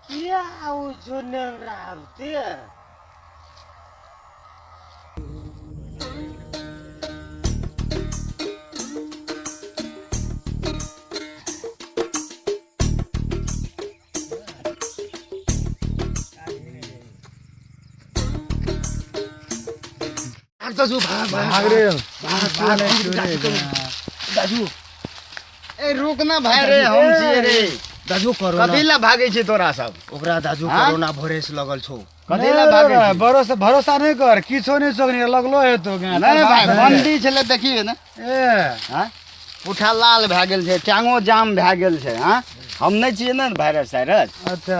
किया आउ छौ नेंगरा आबते? दाजु भाग भाग रे भाग भाग दाजु। ए रुक ना भाई रे, हम छियै रे दाजु। कोरोना कथी ला भागै छी तोरा सब? ओकरा दाजु हाँ? कोरोना भोरे से लगल छौ। कथी ला भागै छी? भरोसा भरोसा नहीं कर, किछो नहीं सोचनी लगलो हेतो। नहीं भाई, बंदी छलै देखिए ने। ए हाँ, पुठा लाल भए गेल छै, टांगो जाम भए गेल छै। हाँ, हम नहि छियै ने वायरस साइरस। अच्छा।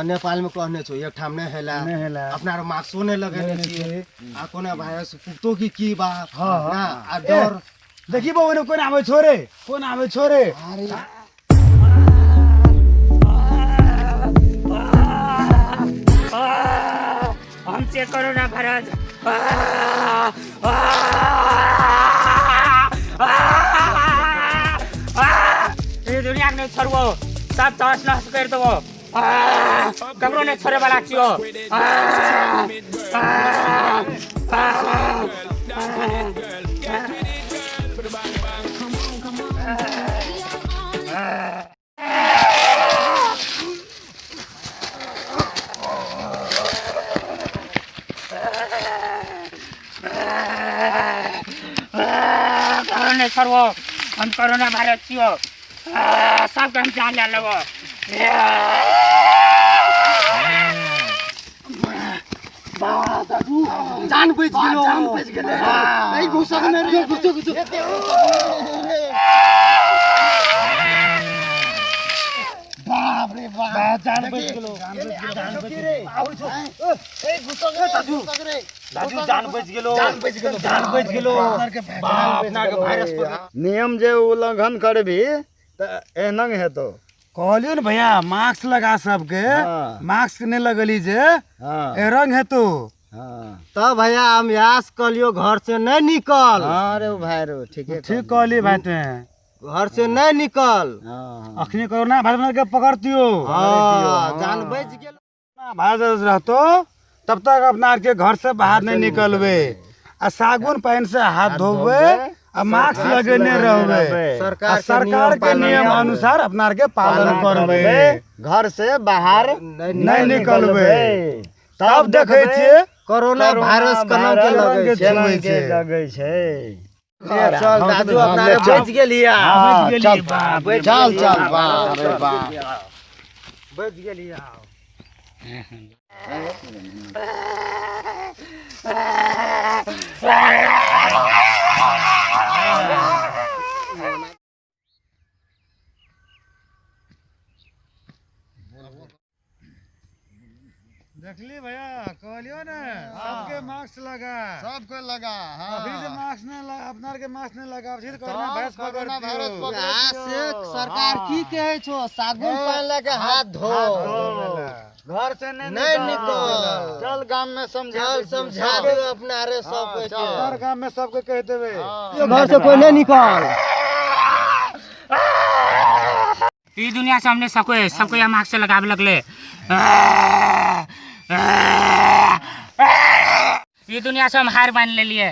नेपाल में कहने छौ एक ठाम नहीं हेला, नहीं हेला। अपना आर मास्को नहीं लगेने नहीं छियै। छियै। आ कोना वायरस पुगतो की की बा? हाँ, ना हाँ। आ डर। देखी बौ कोन आबै छोरे, कोन आबै छोरे। अरे हम से कोरोना वायरस। ये दुनिया के नहीं छोड़बो, सब तहस नहस कर देबो, ककरो नहीं छोड़े वाला छियो। ककरो नहीं छोड़बो, हम कोरोना वायरस छियो, सबके हम जान ले लेबो। जान बच गेलो, जान बच गेलै। ए घुसक ने रे, घुसो घुसो। बाप रे बाप, जान बच गेलो, जान बच गेलो। आउ छौ। ए घुसक रे, दाजु। घुसक रे। दाजु जान बच गेलो, जान बच गेलो, जान बच गेलो। बाप, अपना के वायरस पर नियम जे उल्लंघन करबी तऽ एहनंग हेतौ। कहलियो ने भैया मास्क लगा सबके। हाँ। मास्क नहीं लगली जे हाँ। ए रंग हेतो। हाँ। तब भैया हम यास कहलियो घर से नहीं निकल। हाँ रे भाई रे, ठीके। ठीक कहली भाई ते। घर से नहीं निकल। हाँ। अखनी कोरोना वायरस के पकड़तियो। हाँ, जान बच गेल। वायरस रहतो तब तक अपना आर के घर से बाहर नहीं निकलबे, आ साबुन पानी से हाथ धोबे, आ मास्क लगेने रहबे। सरकार आ सरकार के नियम अनुसार अपना आर के पालन करबे, घर से बाहर नहीं निकलबे। तब देखै छियै कोरोना वायरस केना के लगै छै। केना के लगै छै। चल दाजु, अपना आर बच गेलिया। हाँ, बच गेली, चल बाप रे। चल चल, बाप रे बाप, बच गेलिया। देखली भैया, कहलियो ने सबके मास्क लगा, सबको लगा। हाँ। अभी से मास्क नहीं लगा, अपना आर के मास्क नहीं लगा फिर कोरोना वायरस कोरोना पकड़ वायरस दियो। पकड़ आ से सरकार की कहै छौ, साबुन पानि लए के हाथ धो, घर से नहीं नहीं निकल। चल गांव में समझा, चल समझा दे अपना रे सब कोई के। हर गांव में सबके कह देबे। घर से कोई नहीं निकल। ई दुनिया से हमने सबको सबको यहाँ मास्क से लगावे लगले। ई दुनिया से हम हार मान लेलिए।